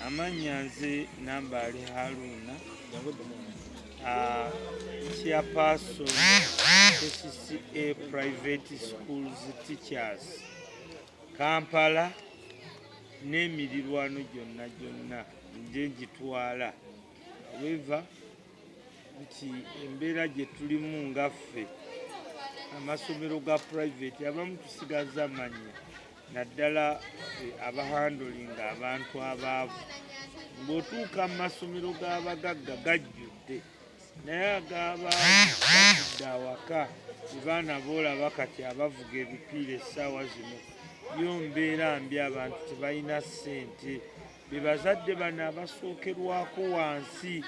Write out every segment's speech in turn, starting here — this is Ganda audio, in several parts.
Amannya nze Nambaale Haruna, chairperson KCCA Private Schools Teachers Kampala n'emirirwano gyonna gyonna nje ngitwala. However, nti embeera gye tulimu nga ffe amasomero ga private abamu tusigaza mannya, naddala ffe abahandolinga abantu abaavu. Ng'otuuka mu masomero g'abagagga gajjudde, naye ag'abaavu batudde awaka. Ebaana boolaba kati abavuga ebipiira essaawa zino, yo mbeera mbi, abantu tebalina ssente, be bazadde bano abasookerwako wansi.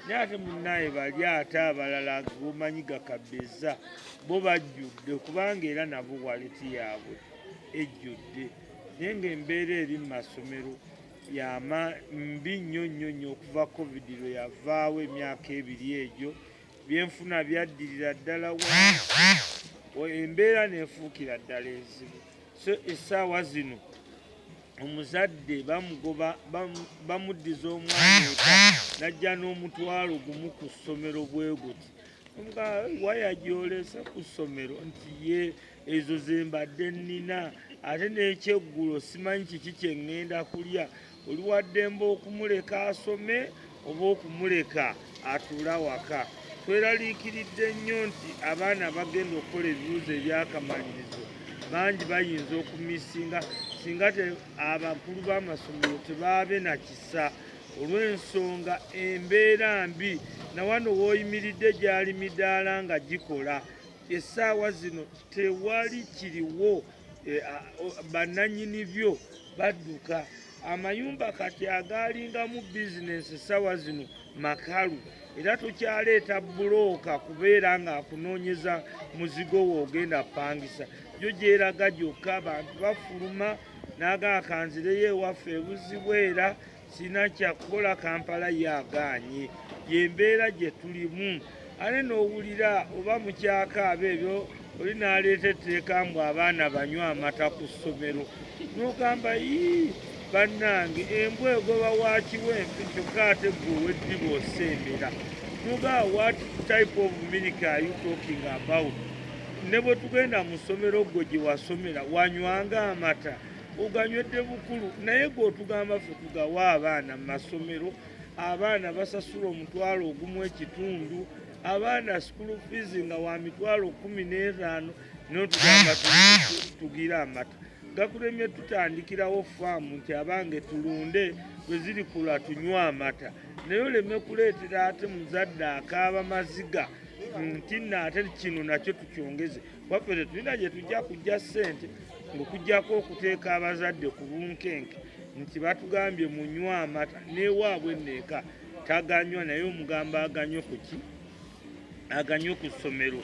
Naye ate munnaye bali ate abalala gomanyi gakabeza bo bajjudde, kubanga era nabo wallet yaabwe ejjudde. Naye ng'embeera eri mu masomero yama mbi nnyo nnyo nnyo. Okuva COVID lwe yavaawo emyaka 2 egyo, byenfuna byaddirira ddala wansi, embeera neefuukira ddala enzibu. So essaawa zino omuzadde bamugoba, bamuddiza omwana eka najja n'10,000 ku ssomero bwe guti. Waya gy'oleese ku ssomero nti ye ezo ze mbadde nnina, ate n'ekyeggulo simanyi kiki kye ŋŋenda kulya. Oli waddembe okumuleka asome oba okumuleka atuule awaka. Tweraliikiridde nnyo nti abaana abagenda okukola ebibuuzo ebyakamalirizo bangi bayinza okumisinga singa abakulu b'amasomero tebaabe na kisa, olw'ensonga embeera mbi. Nawano w'oyimiridde gyali midaala nga gikola essaawa zino, tewali kiriwo. Bannannyini byo badduka. Amayumba kati agaalingamu bizinensi essaawa zino makalu, era tokyaleeta bulooka kubeera ng'akunoonyeza muzigo we ogenda pangisa. Gyo gyeraga gyokka, abantu bafuluma n'agaa kanzireyo ewaffe ebuzibu, era sina kyakukola. Kampala ye agaanye, yembeera gye tulimu. Ate n'owulira oba mukyakaaba ebyo, oli n'aleeta etteeka mbu abaana banywe amata ku ssomero, n'ogamba, "Ii, bannange, embwa egoba wakiwempe, kyokka ate gwe ow'eddiba osembera." N'ogamba, "What type of milk are you talking about?" Ne bwe tugenda mu ssomero gwe gye wasomera wanywanga amata, oganywedde bukulu, naye gwe otugamba ffe tugawa abaana mu masomero. Abaana basasula 1,500, abaana school fees nga wa 150,000, notugamba tugire amata. Gakulemye tutandikirawo faamu nti abange tulunde, bwe zirikula tunywe amata, naye oleme kuleetera ate muzadde akaaba maziga nti nno ate kino nakyo tukyongeze. Waffe tetulina gye tujja kujja ssente ng'okugyako okuteeka abazadde ku bunkenke nti batugambye munywe amata, n'ewaabwe neeka taganywa, naye omugamba aganywe ku ki? Aganywe ku ssomero.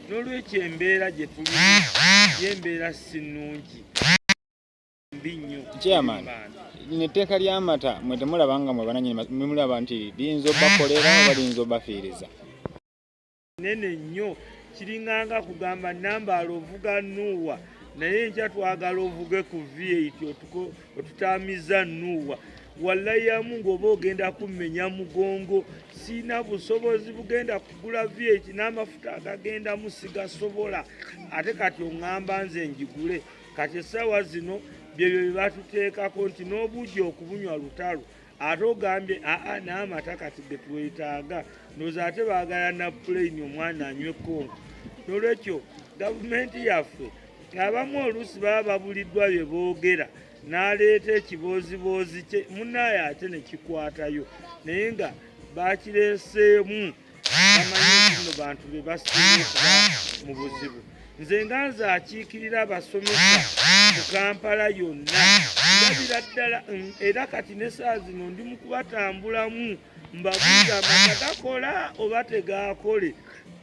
N'olwekyo embeera gye tulimu y'embeera si nnungi, mbi nnyo. Chairman, lino etteeka ly'amata mwe temulaba nga mwe bananyini mulaba nti liyinza obbakolera oba liyinza obbafiiriza? Nene nnyo. Kiringanga kugamba Nambaala ovuga Noah, naye enkya twagala ovuge ku V8 otutamiza Noah. Wallayamu ng'oba ogenda kummenya mugongo, siina busobozi bugenda kugula V8, n'amafuta agagendamu sigasobola, ate kati oŋŋamba nze njigule. Kati essaawa zino byebyo bye batuteekako nti n'obujja okubunywa lutalo, ate ogambye aa n'amata kati ge twetaaga. Ndowooza ate baagala na plain omwana anywe konko. N'olwekyo gavumenti yaffe abamu oluusi baba babuliddwa bye boogera, n'aleeta ekibooziboozi kye munaaye ate ne kikwatayo, naye nga bakireeseemu bamanyi nti nno bantu be basinga okuba mu buzibu. Nze nga nze akiikirira abasomesa mu Kampala yonna, ndabira ddala era kati n'essaawa zino ndi mu kubatambulamu mbabuuza amata gakola oba tegaakole.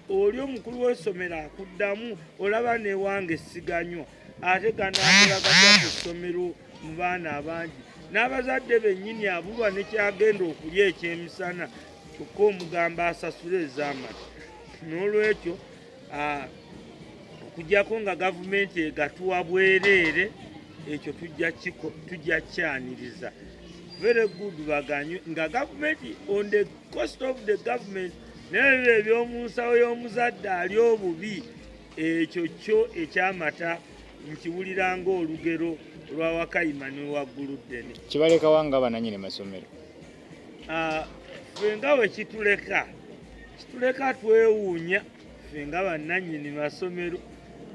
Oli omukulu w'essomero akuddamu, olaba newange siganywa, ate ganaakola gatya ku ssomero mu baana abangi n'abazadde bennyini abulwa ne kyagenda okulya ekyemisana, kyokka omugamba asasule ez'amata. N'olwekyo okugyako nga gavumenti egatuwa bwereere, ekyo tujja kyaniriza. Very good, baganywe nga gavumenti on the cost of the government, naye ebyo eby'omu nsawo y'omuzadde ali obubi, ekyo kyo ekyamata nkiwulira ng'olugero lwa Wakayima ne Wagguluddene. Kibalekawa nga bananyini masomero? Ffe nga bwe kituleka, kituleka twewuunya ffe nga bannannyini masomero,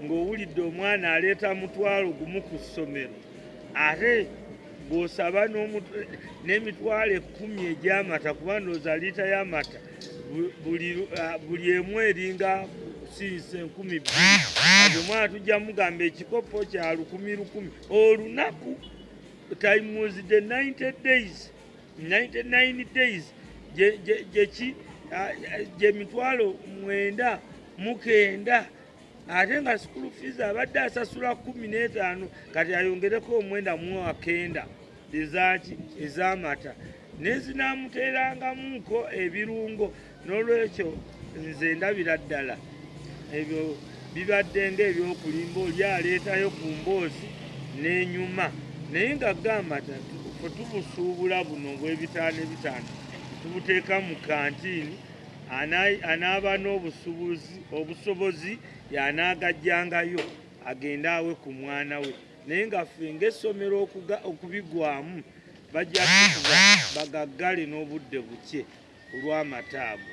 ng'owulidde omwana aleeta 10,000 ku ssomero, ate bw'osaba n'emitwalo 10 egy'amata, kuba ndowooza liita y'amata buli emu eringa sinsi 2000. Kati omwana tujja mugamba ekikopo kya lukumi lukumi olunaku times the 90 days, 99 days, gye 900,000, ate nga school fees abadde asasula 15, kati ayongereko 99 ezaki ez'amata nezinaamuteerangamuko ebirungo. N'olwekyo nze ndabira ddala ebyo bibadde ng'ebyokulimba, oli aleetayo ku mboozi n'enyuma, naye nga gamba ffe tubusuubula buno obw'ebitaano ebitaano, tubuteeka mu kantiini, anaaba n'obusuubuzi obusobozi y'anaagajjangayo agende awe ku mwana we. Naye nga ffe ng'essomero okubigwamu bajja tukuba bagaggale n'obudde bukye olw'amata ago.